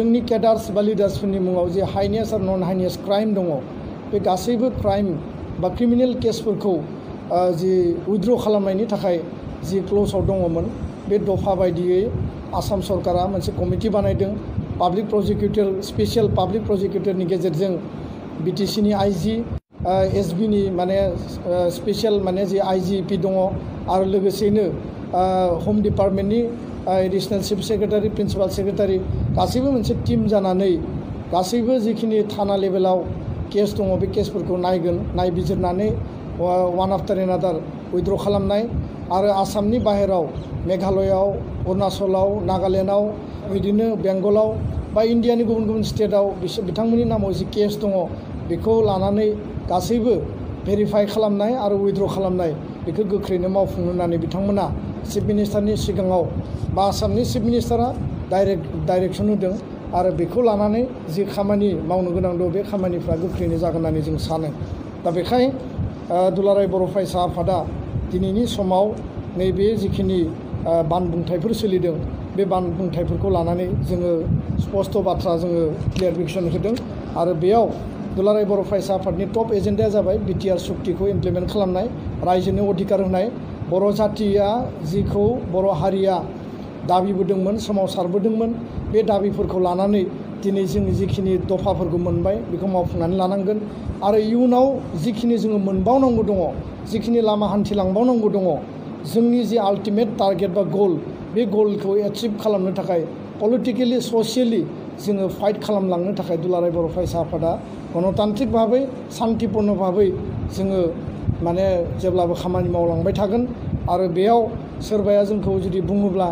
जोंनि केडार्स बा लिडार्सफोरनि मुङाव जे हाइनेस आरो नन हाइनेस क्राइम दङ बे गासैबो क्राइम बा क्रिमिनेल केसफोरखौ जि उइथड्र खालामनायनि थाखाय जि क्ल'जआव दङमोन बे दफा बायदियै आसाम सरकारा मोनसे कमिटि बानायदों पाब्लिक प्रसिकिउटर स्पेसियेल पाब्लिक प्रसिकिउटरनि गेजेरजों बिटिसिनि आइजि एसबिनि माने स्पेसियेल माने जि आइजिपि दङ आरो लोगोसेनो होम डिपार्टमेन्टनि एडिशनेल चिफ सेक्रेटारि प्रिन्सिपाल सेक्रेटारि गासैबो मोनसे टीम जानानै गासैबो जिखिनि थाना लेभेलाव केस दङ बे केसफोरखौ नायगोन नायबिजिरनानै वान आफ्टार एनादार उइथड्र खालामनाय आरो आसामनि बाहेराव मेघालयआव अरुणाचलाव नागालेण्डआव बिदिनो बेंगलाव बा इन्डियानि गुबुन गुबुन स्टेटआव बिथांमोननि नामाव जि केस दङ बेखौ लानानै गासैबो भेरिफाइ खालामनाय आरो उइथड्र खालामनाय बेखौ गोख्रैनो मावफुंनो होननानै बिथांमोना चिफ मिनिस्टारनि सिगाङाव बा आसामनि चिफ मिनिस्टारा डाइरेक्सन होदों आरो बेखौ लानानै जि खामानि मावनो गोनां दं बे खामानिफ्रा गोख्रैनो जागोन होननानै जों सानो दा बेखाय दुलाराय बर' फरायसा आफादा दिनैनि समाव नैबे जिखिनि बानबुंथायफोर सोलिदों बे बानबुंथायफोरखौ लानानै जोङो स्पष्ट बाथ्रा जोङो क्लियारिफिकेसन होदों आरो बेयाव दुलाराय बर' फरायसा आफादनि टप एजेन्डाया जाबाय बिटिआर सुक्तिखौ इमप्लिमेन्ट खालामनाय रायजोनो अधिकार होनाय बर' जातिया जिखौ बर' हारिया दाबिबोदोंमोन सोमावसारबोदोंमोन बे दाबिफोरखौ लानानै दिनै जों जिखिनि दफाफोरखौ मोनबाय बेखौ मावफुंनानै लानांगोन आरो इयुनाव जिखिनि जोङो मोनबावनांगौ दङ जिखिनि लामा हान्थिलांबावनांगौ दङ जोंनि जि आल्टिमेट टारगेट बा गल बे गलखौ एचिभ खालामनो थाखाय पलिटिकेलि ससियेलि जोङो फाइट खालामलांनो थाखाय दुलाराय बर' फरायसा आफादा गणतान्त्रिक भाबै शान्तिपूर्ण भाबै जोङो माने जेब्लाबो खामानि मावलांबाय थागोन आरो बेयाव सोरबाया जोंखौ जुदि बुङोब्ला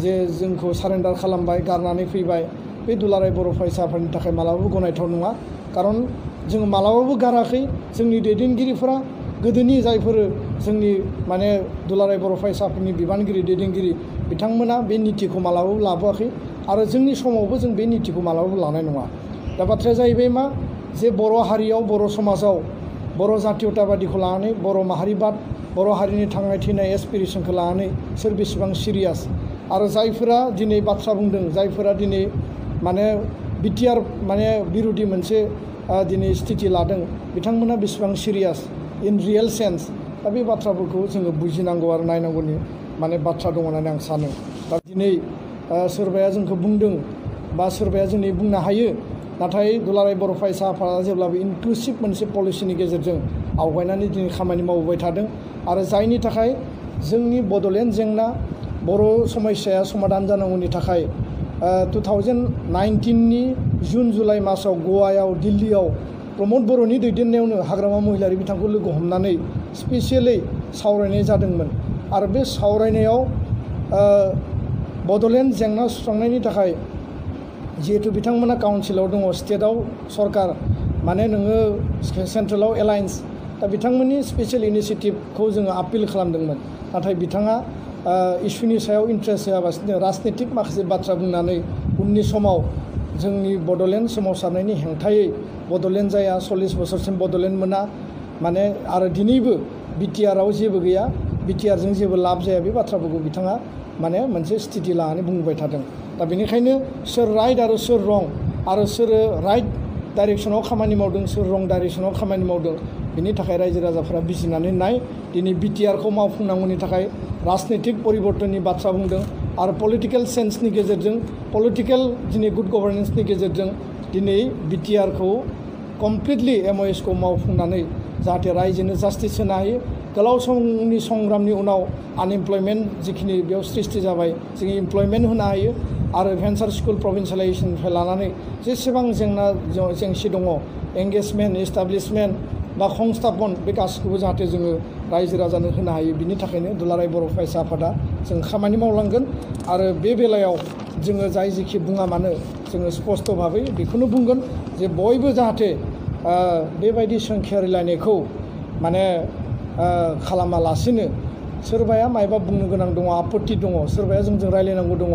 जे जोंखौ सारेन्डार खालामबाय गारनानै फैबाय बे दुलाराय बर' फरायसा आफादनि थाखाय मालाबाबो गनायथाव नङा खारन जोङो मालाबाबो गाराखै जोंनि दैदेनगिरिफोरा गोदोनि जायफोर जोंनि माने दुलाराय बर' फरायसा आफादनि बिबानगिरि दैदेनगिरि बिथांमोना बे नितिखौ मालाबाबो लाबोआखै आरो जोंनि समावबो जों बे नितिखौ मालाबाबो लानाय नङा दा बाथ्राया जाहैबाय मा जे बर' हारियाव बर' समाजाव बर' जातीयताबादिखौ लानानै बर' माहारिबाद बर' हारिनि थांनाय थैनाय एसपिरेसनखौ लानानै सोर बेसेबां सिरियास आरो जायफोरा दिनै बाथ्रा बुंदों जायफोरा दिनै माने बिटिआर माने बिरोधि मोनसे दिनै स्थिति लादों बिथांमोना बेसेबां सिरियास इन रियेल सेन्स दा बे बाथ्राफोरखौ जोङो बुजिनांगौ आरो नायनांगौनि माने बाथ्रा दङ होननानै आं सानो दा दिनै सोरबाया जोंखौ बुंदों बा सोरबाया जोंनि बुंनो हायो नाथाय दुलाराय बर' फरायसा आफादा जेब्लाबो इनक्लुसिभ मोनसे पलिसिनि गेजेरजों आवगायनानै दिनै खामानि मावबोबाय थादों आरो जायनि थाखाय जोंनि बड'लेण्ड जेंना बर' समस्याया समाधान जानांगौनि थाखाय 2019नि जुन जुलाइ मासाव गवायाव दिल्लीयाव प्रमद बर'नि दैदेननायावनो हाग्रामा महिलारि बिथांखौ लोगो हमनानै स्पेसियेलि सावरायनाय जादोंमोन आरो बे सावरायनायाव बड'लेण्ड जेंना सुस्रांनायनि थाखाय जिहेतु बिथांमोना काउन्सिलाव दङ स्टेटआव सरकार माने नोङो सेन्ट्रेलाव एलायन्स दा बिथांमोननि स्पेसियेल इनिसियेटिभखौ जोङो आपिल खालामदोंमोन नाथाय बिथाङा इस्युनि सायाव इन्ट्रेस्ट होआबासिनो राजनितिक माखासे बाथ्रा बुंनानै उननि समाव जोंनि बड'लेण्ड सोमावसारनायनि हेंथायै बड'लेण्ड जाया 40 बोसोरसिम बड'लेण्ड मोना माने आरो दिनैबो बिटिआरआव जेबो गैया बिटिआरजों जेबो लाब जाया बे बाथ्राफोरखौ बिथाङा माने मोनसे स्थिति लानानै बुंबाय थादों दा बेनिखायनो सोर राइट आरो सोर रं आरो सोर राइट डाइरेक्सनाव खामानि मावदों सोर रं डाइरेक्सनाव खामानि मावदों बिनि थाखाय रायजो राजाफोरा बिजिरनानै नाय दिनै बिटिआरखौ मावफुंनांगौनि थाखाय राजनितिक परिबर्तननि बाथ्रा बुंदों आरो पलिटिकेल सेन्सनि गेजेरजों पलिटिकेल दिनै गुड गभर्नेन्सनि गेजेरजों दिनै बिटिआरखौ कमप्लिटलि एमअएसखौ मावफुंनानै जाहाथे रायजोनो जास्टिस होनो हायो गोलाव समनि संग्रामनि उनाव आनएमप्लयमेन्ट जिखिनि बेयाव सृष्टि जाबाय जों इमप्लयमेन्ट होनो हायो आरो भेन्सार स्कुल प्रभिन्सियेलाइजेसननिफ्राय लानानै जेसेबां जेंसि दङ एंगेजमेन्ट एस्टाब्लिशमेन्ट बा संस्थापन बे गासैखौबो जाहाथे जोङो रायजो राजानो होनो हायो बिनि थाखायनो दुलाराय बर' फरायसा आफादा जों खामानि मावलांगोन आरो बे बेलायाव जोङो जाय जेखि बुङा मानो जोङो स्पष्ट भाबै बेखौनो बुंगोन जे बयबो जाहाथे बेबायदि सोंखियारिलायनायखौ माने खालामालासिनो सोरबाया मायबा बुंनो गोनां दङ आपत्ति दङ सोरबाया जोंजों रायलायनांगौ दङ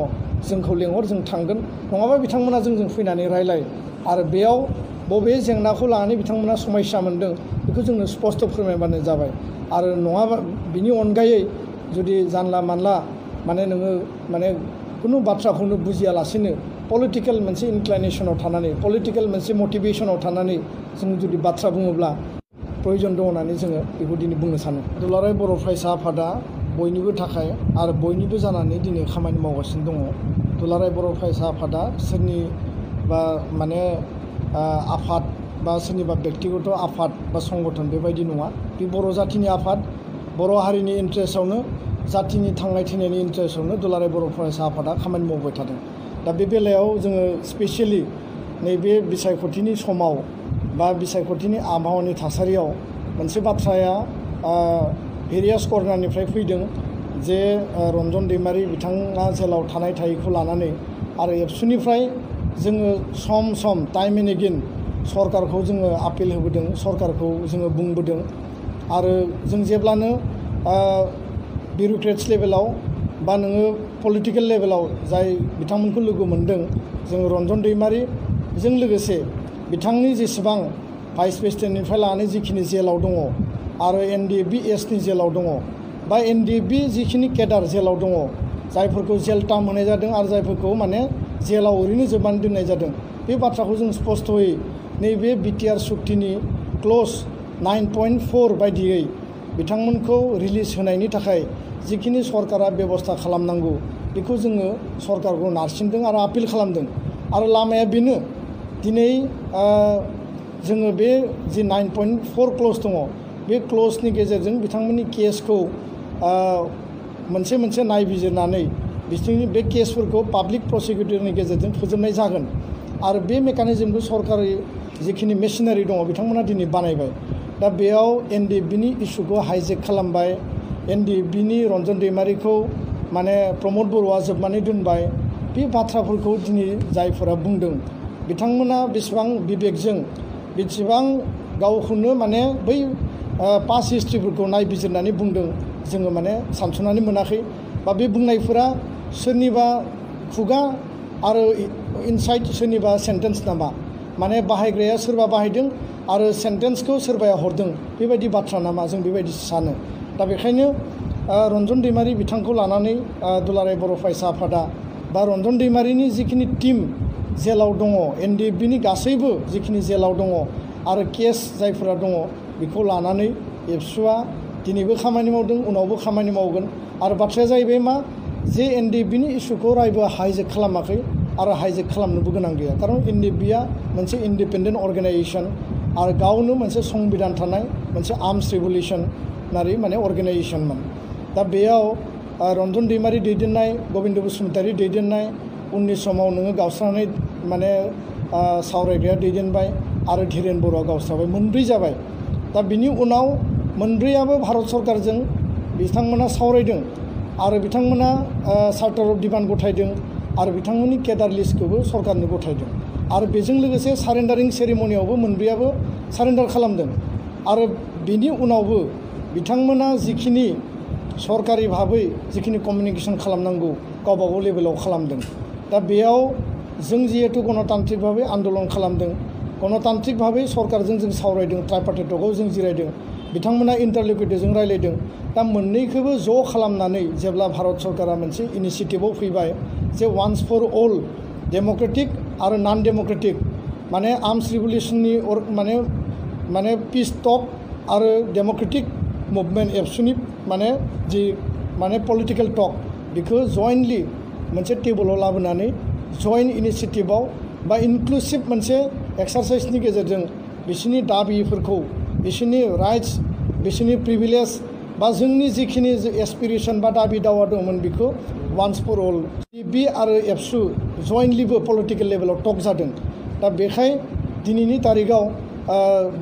जोंखौ लेंहर जों थांगोन नङाबा बिथांमोना जोंजों फैनानै रायलाय आरो बेयाव बबे जेंनाखौ लानानै बिथांमोना समस्या मोन्दों बेखौ जोंनो स्पष्ट फोरमायबानो जाबाय आरो नङाबा बिनि अनगायै जुदि जानला मानला माने नोङो माने खुनु बाथ्राखौनो बुजियालासिनो पलिटिकल मोनसे इनक्लाइनेशनाव थानानै पलिटिकल मोनसे मटिभेशनाव थानानै जों जुदि बाथ्रा बुङोब्ला प्रयोजन दं होननानै जोङो बेखौ दिनै बुंनो सानो। दुलाराय बर' फरायसा आफादा बयनिबो थाखाय आरो बयनिबो जानानै दिनै खामानि मावगासिनो दङ। दुलाराय बर' फरायसा आफादा सोरनि बा माने आफाद बा सोरनिबा व्यक्तिगत आफाद बा संगठन बेबायदि नङा। बे बर' जाथिनि आफाद, बर' हारिनि इन्ट्रेस्टआवनो, जातिनि थांनाय थैनायनि इन्ट्रेस्टआवनो दुलाराय बर' फरायसा आफादा खामानि मावबाय थादों। दा बे बेलायाव जोङो स्पेसियेलि नैबे बिसायख'थिनि समाव बा बिसायख'थिनि आबहावानि थासारियाव मोनसे बाथ्राया भेरियास कर्नारनिफ्राय फैदों जे रन्जन दैमारि बिथाङा जेलाव थानाय थायैखौ लानानै आरो एबसुनिफ्राय जोङो सम सम टाइम एन्ड एगेन सरकारखौ जोङो आपिल होबोदों, सरकारखौ जोङो बुंबोदों आरो जों जेब्लानो बिउरोक्रेट्स लेभेलाव बा नोङो पलिटिकेल लेभेलाव जाय बिथांमोनखौ लोगो मोन्दों जोङो रन्जन दैमारिजों लोगोसे बिथांनि जेसेबां भाइस प्रेसिडेन्टनिफ्राय लानानै जिखिनि जेलाव दङ आरो NDFB-Sनि जेलाव दङ बा NDFB जिखिनि केडार जेलाव दङ जायफोरखौ जेल टार्म होनाय जादों आरो जायफोरखौ माने जेलाव ओरैनो जोबनानै दोननाय जादों बे बाथ्राखौ जों स्पस्तयै नैबे BTR सुक्तिनि क्ल'ज 9.4 बायदियै बिथांमोनखौ रिलिज होनायनि थाखाय जिखिनि सरकारा बेबस्था खालामनांगौ बेखौ जोङो सरकारखौ नारसिनदों आरो आपिल खालामदों आरो लामाया बेनो दिनै जोङो बे जि 9.4 क्ल'ज दङ बे क्ल'जनि गेजेरजों बिथांमोननि केसखौ मोनसे मोनसे नायबिजिरनानै बिसोरनि बे केसफोरखौ पाब्लिक प्रसिकिउटरनि गेजेरजों फोजोबनाय जागोन आरो बे मेकानिजमखौ सरकारि जिखिनि मेसिनारि दङ बिथांमोना दिनै बानायबाय। दा बेयाव NDFB-नि इस्युखौ हाइजेक खालामबाय, NDFB-नि रन्जन दैमारिखौ माने प्रमद बर'आ जोबनानै दोनबाय। बे बाथ्राफोरखौ दिनै जायफोरा बुंदों बिथांमोना बेसेबां बिबेकजों बेसेबां गावखौनो माने बै पास्ट हिस्ट्रिफोरखौ नायबिजिरनानै बुंदों जोङो माने सानस'नानै मोनाखै बा बे बुंनायफोरा सोरनिबा खुगा आरो इनसाइड सोरनिबा सेन्टेन्स नामा माने बाहायग्राया सोरबा बाहायदों आरो सेन्टेन्सखौ सोरबाया हरदों बेबायदि बाथ्रा नामा जों बेबायदि सानो। दा बेखायनो रन्जन दैमारि बिथांखौ लानानै दुलाराय बर' फरायसा आफादा बा रन्जन दैमारिनि जिखिनि टिम जेलाव दङ NDFB-नि गासैबो जिखिनि जेलाव दङ आरो केस जायफोरा दङ बेखौ लानानै एबसुआ दिनैबो खामानि मावदों उनावबो खामानि मावगोन आरो बाथ्राया जाहैबाय मा जे NDFB-नि इस्युखौ रायबो हाइजेक खालामाखै आरो हाइजेक खालामनोबो गोनां गैया खारन NDFB-आ मोनसे इन्डिपेन्डेन्ट अर्गेनाइजेसन आरो गावनो मोनसे संबिधान थानाय मोनसे आर्मस रिभलिउसनारि माने अर्गेनाइजेसनमोन। दा बेयाव रन्जन दैमारि दैदेननाय गबिन्द बसुमतारी दैदेननाय उननि समाव नोङो गावस्रानाय माने सावरायग्राया दैदेनबाय आरो धीरेन बर'आ गावस्राबाय मोनब्रै जाबाय। दा बिनि उनाव मोनब्रैयाबो भारत सरकारजों बिथांमोना सावरायदों आरो बिथांमोना चार्टार अफ डिमान्ड गथायदों आरो बिथांमोननि केडार लिस्टखौबो सरकारनो गथायदों आरो बेजों लोगोसे सारेन्डारिं सेरेमनियावबो मोनब्रैयाबो सारेन्डार खालामदों आरो बिनि उनावबो बिथांमोना जिखिनि सरकारि भाबै जिखिनि कमिउनिकेसन खालामनांगौ गावबागाव लेभेलाव खालामदों। दा बेयाव जों जिहेतु गणतान्त्रिक भाबै आन्दलन खालामदों गणतान्त्रिक भाबै सरकारजों जों सावरायदों ट्राइपार्टाइट टकआव जों जिरायदों बिथांमोना इन्टारल'कुटरजों रायलायदों। दा मोननैखौबो ज' खालामनानै जेब्ला भारत सरकारा मोनसे इनिसिएटिभआव फैबाय जे वान्स फर अल डेम'क्रेटिक आरो नन डेम'क्रेटिक माने आर्मस रिभलिउसननि माने पिस टक आरो डेम'क्रेटिक मुभमेन्ट एबसुनि माने जि माने पलिटिकेल टक बेखौ जयेन्टलि मोनसे टेबोलाव लाबोनानै जयेन्ट इनिसिएटिभआव बा इनक्लुसिभ मोनसे एक्सारसाइसनि गेजेरजों बिसोरनि दाबिफोरखौ बिसोरनि राइट्स बिसोरनि प्रिभिलेज बा जोंनि जिखिनि एसपिरेसन बा दाबि दावा दंमोन बेखौ वान्स फर अल बि आरो एबसु जयेन्टलिबो पलिटिकेल लेभेलाव टक जादों। दा बेखाय दिनैनि तारिखाव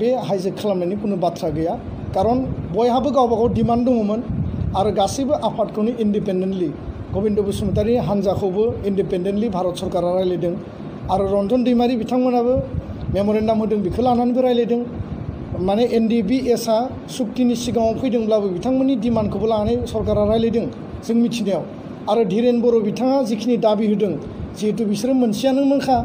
बे हाइजेक खालामनायनि कुनु बाथ्रा गैया खारन बयहाबो गावबागाव डिमान्ड दङमोन आरो गासैबो आफादखौनो इन्डिपेन्डेन्टलि गबिन्द बसुमतारी हान्जाखौबो इन्डिपेन्डेन्टलि भारत सरकारा रायलायदों आरो रन्जन दैमारि बिथांमोनाबो मेम'रेन्डाम होदों बेखौ लानानैबो रायलायदों माने NDFB-Sआ सुक्तिनि सिगाङाव फैदोंब्लाबो बिथांमोननि डिमान्डखौबो लानानै सरकारा रायलायदों जों मिथिनायाव आरो धीरेन बर' बिथाङा जिखिनि दाबि होदों जिहेतु बिसोरो मोनसेयानोमोनखा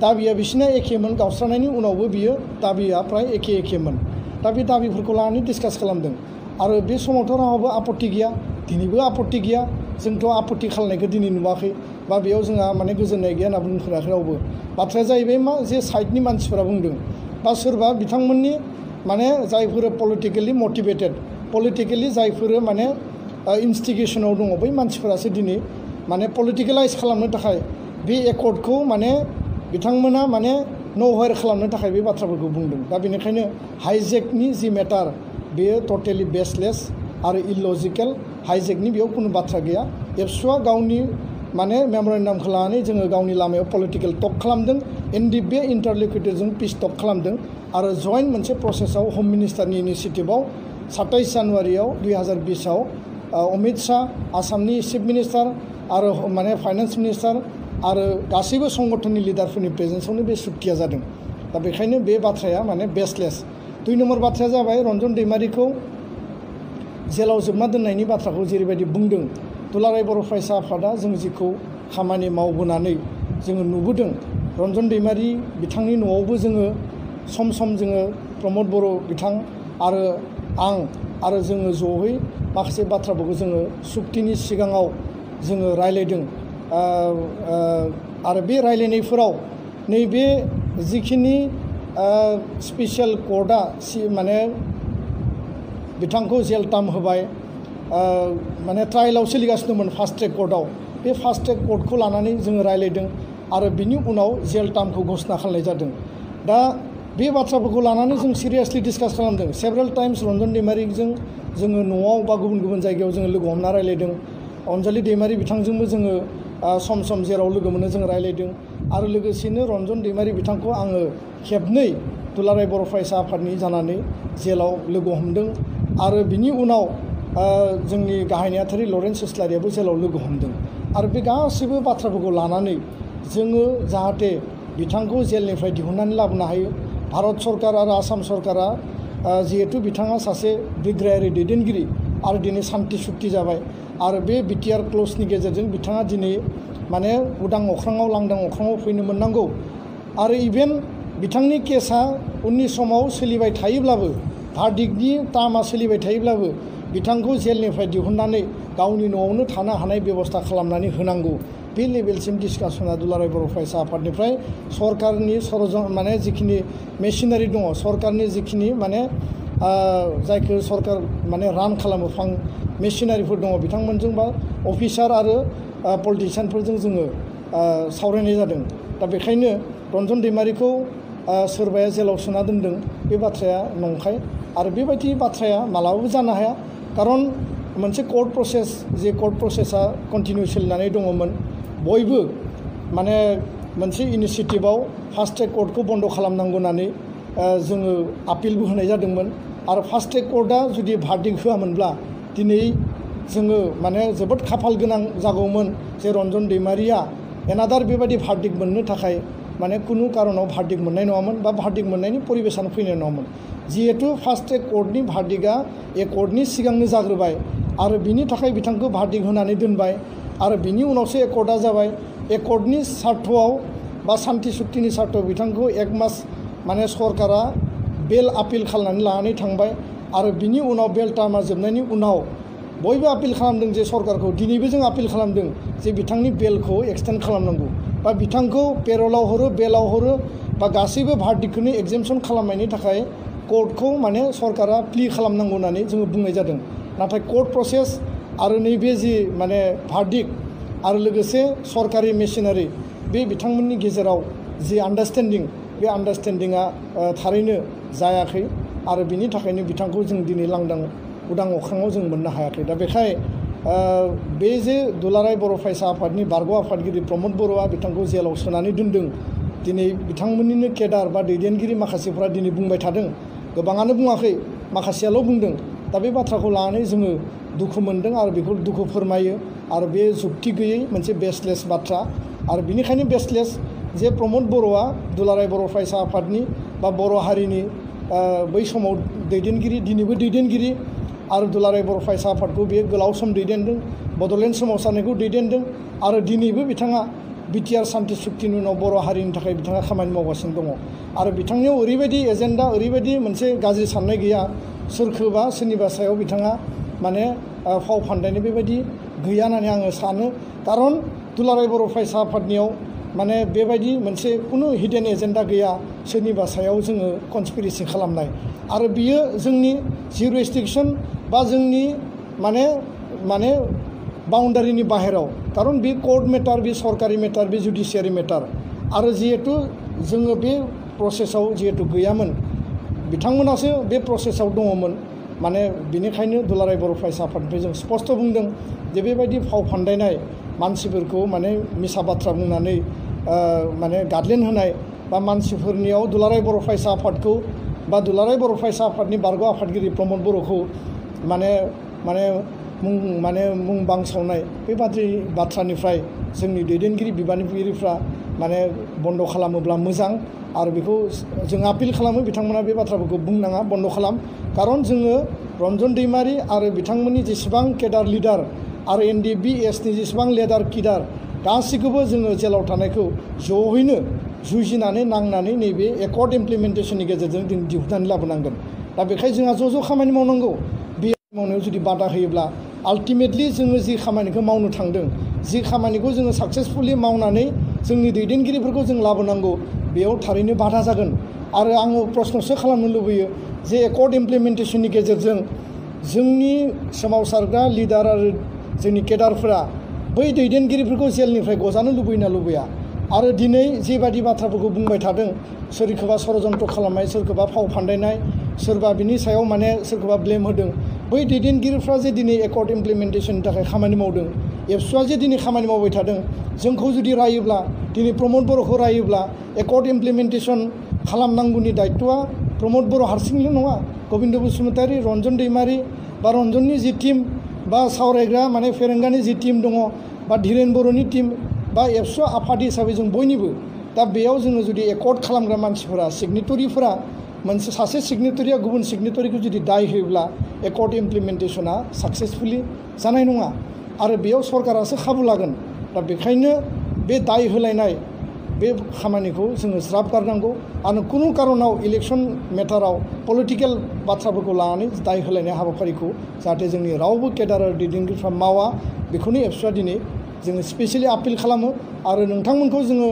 दाबिया बिसोरना एखेमोन गावस्रानायनि उनावबो बियो दाबिया फ्राय एखेमोन। दा बे दाबिफोरखौ लानानै डिसकास खालामदों आरो बे समावथ' रावहाबो आपत्ति गैया दिनैबो आपत्ति गैया जोंथ' आपत्ति खालामनायखौ दिनै नुवाखै बा बेयाव जोंहा माने गोजोननाय गैया होनना बुंफेराखै रावबो बाथ्राया जाहैबाय मा जे साइडनि मानसिफोरा बुंदों बा सोरबा बिथांमोननि माने जायफोर पलिटिकेलि मटिभेटेड पलिटिकेलि जायफोर माने इनस्टिगेशनाव दङ बै मानसिफोरासो दिनै माने पलिटिकेलाइज खालामनो थाखाय बे एकर्डखौ माने बिथांमोना माने न'हायर खालामनो थाखाय बे बाथ्राफोरखौ बुंदों दा बेनिखायनो हाइजेकनि जि मेटार बेयो टटेलि बेसलेस आरो इलजिकेल हाइजेकनि बेयाव कुनु बाथ्रा गैया एबसुआ गावनि माने मेमरेन्डामखौ लानानै जोङो गावनि लामायाव पलिटिकेल टक खालामदों एनडिपि इन्टारल'कुटरजों पिस टक खालामदों आरो जइन्ट मोनसे प्रसेसआव हम मिनिस्टारनि इनिसिएटिभआव 27 जानुवारियाव 2020आव अमित शाह आसामनि चिफ मिनिस्टार आरो माने फाइनान्स मिनिस्टार आरो गासैबो संगठननि लिडारफोरनि प्रेजेन्सआवनो बे सुक्तिया जादों दा बेखायनो बे बाथ्राया माने बेसलेस 2 नम्बर बाथ्राया जाबाय रन्जन दैमारिखौ जेलाव जोबना दोननायनि बाथ्राखौ जेरैबायदि बुंदों दुलाराय बर' फरायसा आफादा जों जिखौ खामानि मावबोनानै जोङो नुबोदों रन्जन दैमारि बिथांनि न'आवबो जोङो सम सम जोङो प्रमद बर' बिथां आरो आं आरो जोङो जयै माखासे बाथ्राफोरखौ जोङो सुक्तिनि सिगाङाव जोङो रायलायदों आरो बे रायलायनायफोराव नैबे जिखिनि स्पेसियेल कर्टआ माने बिथांखौ जेल टार्म होबाय माने ट्रायेलाव सोलिगासिनोमोन फास्ट ट्रेक कर्टआव बे फास्ट ट्रेक कर्टखौ लानानै जोङो रायलायदों आरो बिनि उनाव जेल टार्मखौ घोषणा खालामनाय जादों दा बे बाथ्राफोरखौ लानानै जों सिरियासलि डिसकास खालामदों सेभारेल टाइम्स रन्जन दैमारिजों जोङो न'आव बा गुबुन गुबुन जायगायाव जोङो लोगो हमना रायलायदों अनजालि दैमारि बिथांजोंबो जोङो सम सम जेराव लोगो मोनो जों रायलायदों आरो लोगोसेनो रन्जन दैमारि बिथांखौ आङो खेबनै दुलाराय बर' फरायसा आफादनि जानानै जेलाव लोगो हमदों आरो बिनि उनाव जोंनि गाहाय नेहाथारि लरेन्स इस्लारियाबो जेलाव लोगो हमदों आरो बे गासैबो बाथ्राफोरखौ लानानै जोङो जाहाथे बिथांखौ जेलनिफ्राय दिहुननानै लाबोनो हायो भारत सरकार आरो आसाम सरकारा जिहेतु बिथाङा सासे बिग्रायारि दैदेनगिरि आरो दिनै सान्थि सुक्ति जाबाय आरो बे बिटिआर क्लजनि गेजेरजों बिथाङा दिनै माने उदां अख्राङाव लांदां अख्राङाव फैनो मोननांगौ आरो इभेन बिथांनि केसा उननि समाव सोलिबाय थायोब्लाबो भार्डिक्टनि टार्मआ सोलिबाय थायोब्लाबो बिथांखौ जेलनिफ्राय दिहुननानै गावनि न'आवनो थानो हानाय बेबस्था खालामनानै होनांगौ बे लेभेलसिम डिसकासना दुलाराय बर' फरायसा आफादनिफ्राय सरकारनि माने जिखिनि मेसिनारि दङ सरकारनि जिखिनि माने जायखौ सरकार माने रान खालामो मेसिनारिफोर दङ बिथांमोनजों बा अफिसार आरो पलिटिसियानफोरजों जोङो सावरायनाय जादों दा बेखायनो रन्जन दैमारिखौ सोरबाया जेलाव सोना दोनदों बे बाथ्राया नंखाय आरो बेबायदि बाथ्राया मालाबाबो जानो हाया खारन मोनसे कर्ट प्रसेस जे कर्ट प्रसेसा कन्टिनिउ सोलिनानै दङमोन बयबो माने मोनसे इनिसिएटिभआव फास्ट ट्रेक कर्टखौ बन्द खालामनांगौ होननानै जोङो आपिलबो होनाय जादोंमोन आरो फास्ट ट्रेक कर्टआ जुदि भार्डिक्ट होआमोनब्ला दिनै जोङो माने जोबोद खाफाल गोनां जागौमोन जे रन्जन दैमारिया एनादार बेबायदि भार्डिक्ट मोननो थाखाय माने कुनु कारनाव भार्डिक्ट मोननाय नङामोन बा भार्डिक्ट मोननायनि परिबेसानो फैनाय नङामोन जिहेतु फास्ट ट्रेक कर्टनि भार्डिक्टआ एकर्डनि सिगांनो जाग्रोबाय आरो बिनि थाखाय बिथांखौ भार्डिक्ट होनानै दोनबाय आरो बिनि उनावसो एकर्डआ जाबाय एकर्डनि सार्थआव बा सान्थि सुक्तिनि सार्थआव बिथांखौ 1 मास माने सरकारा बेल आपिल खालामनानै लानानै थांबाय आरो बिनि उनाव बेल टार्मआ जोबनायनि उनाव बयबो आपिल खालामदों जे सरकारखौ दिनैबो जों आपिल खालामदों जे बिथांनि बेलखौ एक्सटेन्ड खालामनांगौ बा बिथांखौ पेरलाव हरो बेलाव हरो बा गासैबो भार्डिक्टखौनो एगजेम्पसन खालामनायनि थाखाय कर्टखौ माने सरकारा प्लि खालामनांगौ होननानै जोङो बुंनाय जादों नाथाय कर्ट प्रसेस आरो नैबे जि माने भार्डिक्ट आरो लोगोसे सरकारि मेसिनारि बे बिथांमोननि गेजेराव जि आन्डारस्टेन्डिं बे आन्डारस्टेन्डिंआ थारैनो जायाखै आरो बिनि थाखायनो बिथांखौ जों दिनै लांदां उदां अख्राङाव जों मोननो हायाखै दा बेखाय बे जे दुलाराय बर' फरायसा आफादनि बारग' आफादगिरि प्रमद बर'आ बिथांखौ जेलाव सोनानै दोनदों दिनै बिथांमोननिनो केडार बा दैदेनगिरि माखासेफ्रा दिनै बुंबाय थादों गोबाङानो बुङाखै माखासेयाल' बुंदों दा बे बाथ्राखौ लानानै जोङो दुखु मोनदों आरो बेखौ दुखु फोरमायो आरो बे जुक्ति गैयै मोनसे बेसलेस बाथ्रा आरो बिनिखायनो बेसलेस जे प्रमद बर'आ दुलाराय बर' फरायसा आफादनि बा बर' हारिनि बै समाव दैदेनगिरि दिनैबो दैदेनगिरि आरो दुलाराय बर' फरायसा आफादखौ बेयो गोलाव सम दैदेनदों बड'लेण्ड सोमावसारनायखौ दैदेनदों आरो दिनैबो बिथाङा बिटिआर सान्थि सुक्तिनि उनाव बर' हारिनि थाखाय बिथाङा खामानि मावगासिनो दङ आरो बिथांनियाव ओरैबायदि एजेन्डा ओरैबायदि मोनसे गाज्रि साननाय गैया सोरखौबा सोरनिबा सायाव बिथाङा माने फाव फान्दायनो बेबायदि गैया होननानै आङो सानो खारन दुलाराय बर' फरायसा आफादनियाव माने बेबायदि मोनसे कुनु हिडेन एजेन्डा गैया सोरनिबा सायाव जोङो कनस्पिरेसि खालामनाय आरो बियो जोंनि जुरिसडिक्सन बा जोंनि माने बाउन्डारिनि बाहेराव कारन बे कोर्ट मेटार बे सरकारि मेटार बे जुडिशियारि मेटार आरो जिहेतु जोङो बे प्रसेसआव जिहेतु गैयामोन बिथांमोनासो बे प्रसेसआव दङमोन माने बिनिखायनो दुलाराय बर' फरायसा आफादनिफ्राय जों स्पष्ट बुंदों जे बेबायदि फाव फान्दायनाय मानसिफोरखौ माने मिसा बाथ्रा बुंनानै माने गादलेन होनाय बा मानसिफोरनियाव दुलाराय बर' फरायसा आफादखौ बा दुलाराय बर' फरायसा आफादनि बारग' आफादगिरि प्रमद बर'खौ माने मुं बांसावनाय बेबादि बाथ्रानिफ्राय जोंनि दैदेनगिरि बिबानगिरिफ्रा माने बन्द' खालामोब्ला मोजां आरो बेखौ जों आपिल खालामो बिथांमोना बे बाथ्राफोरखौ बुंनाङा बन्द' खालाम कारन जोङो रन्जन दैमारि आरो बिथांमोननि जेसेबां केडार लिडार आरो NDBSनि जेसेबां लेडार किडार गासैखौबो जोङो जेलाव थानायखौ ज'यैनो जुजिनानै नांनानै नैबे एकर्ड इमप्लिमेन्टेसननि गेजेरजों जों दिहुननानै लाबोनांगोन दा बेखायनो जोंहा ज' खामानि मावनांगौ बे मावनायाव जुदि बादा होयोब्ला आल्टिमेटलि जोङो जि खामानिखौ मावनो थांदों जि खामानिखौ जोङो साक्सेसफुलि मावनानै जोंनि दैदेनगिरिफोरखौ जों लाबोनांगौ बेयाव थारैनो बादा जागोन आरो आङो प्रश्नसो खालामनो लुबैयो जे एकर्ड इमप्लिमेन्टेसननि गेजेरजों जोंनि सोमावसारग्रा लिडार आरो जोंनि केडारफोरा बै दैदेनगिरिफोरखौ जेलनिफ्राय गजानो लुबैना लुबैया आरो दिनै जेबादि बाथ्राफोरखौ बुंबाय थादों सोरखौबा षड़यन्त्र खालामनाय सोरखौबा फाव फान्दायनाय सोरबा बिनि सायाव माने सोरखौबा ब्लेम होदों बै दैदेनगिरिफ्रा जे दिनै एकर्ड इमप्लिमेन्टेसननि थाखाय खामानि मावदों एबसुआ जे दिनै खामानि मावबाय थादों जोंखौ जुदि रायोब्ला दिनै प्रमद बर'खौ रायोब्ला एकर्ड इमप्लिमेन्टेसन खालामनांगौनि दायित्वआ प्रमद बर' हारसिंल' नङा गबिन्द बसुमतारी रन्जन दैमारि बा रन्जननि जि टीम बा सावरायग्रा माने फेरेंगानि जि टीम दङ बा धीरेन बर'नि टीम बा एबसुआ आफाद हिसाबै जों बयनिबो दा बेयाव जोङो जुदि एकर्ड खालामग्रा मानसिफोरा सिगनेटरिफोरा मोनसे सासे सिगनेटरिया गुबुन सिगनेटरिखौ जुदि दाय होयोब्ला एकर्ड इमप्लिमेन्टेसना साक्सेसफुलि जानाय नङा आरो बेयाव सरकारासो खाबु लागोन दा बेखायनो बे दाय होलायनाय बे खामानिखौ जोङो ज्राब गारनांगौ आरो कुनु कारनाव इलेक्सन मेटाराव पलिटिकेल बाथ्राफोरखौ लानानै दाय होलायनाय हाबाफारिखौ जाहाथे जोंनि रावबो केडार आरो दैदेनगिरिफ्रा मावा बेखौनो एबसुआ दिनै जोङो स्पेसियेलि आपिल खालामो आरो नोंथांमोनखौ जोङो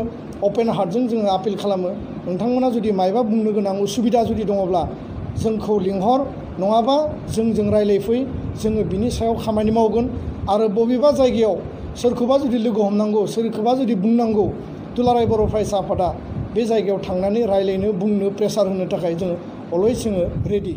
अपेन हार्टजों जोङो आपिल खालामो नोंथांमोना जुदि मायबा बुंनो गोनां उसुबिदा जुदि दङब्ला जोंखौ लिंहर नङाबा जोंजों रायलायफै जोङो बिनि सायाव खामानि मावगोन आरो बबेबा जायगायाव सोरखौबा जुदि लोगो हमनांगौ सोरखौबा जुदि बुंनांगौ दुलाराय बर' फरायसा आफादा बे जायगायाव थांनानै रायलायनो बुंनो प्रेसार होनो थाखाय जोङो अलवेज जोङो रेडि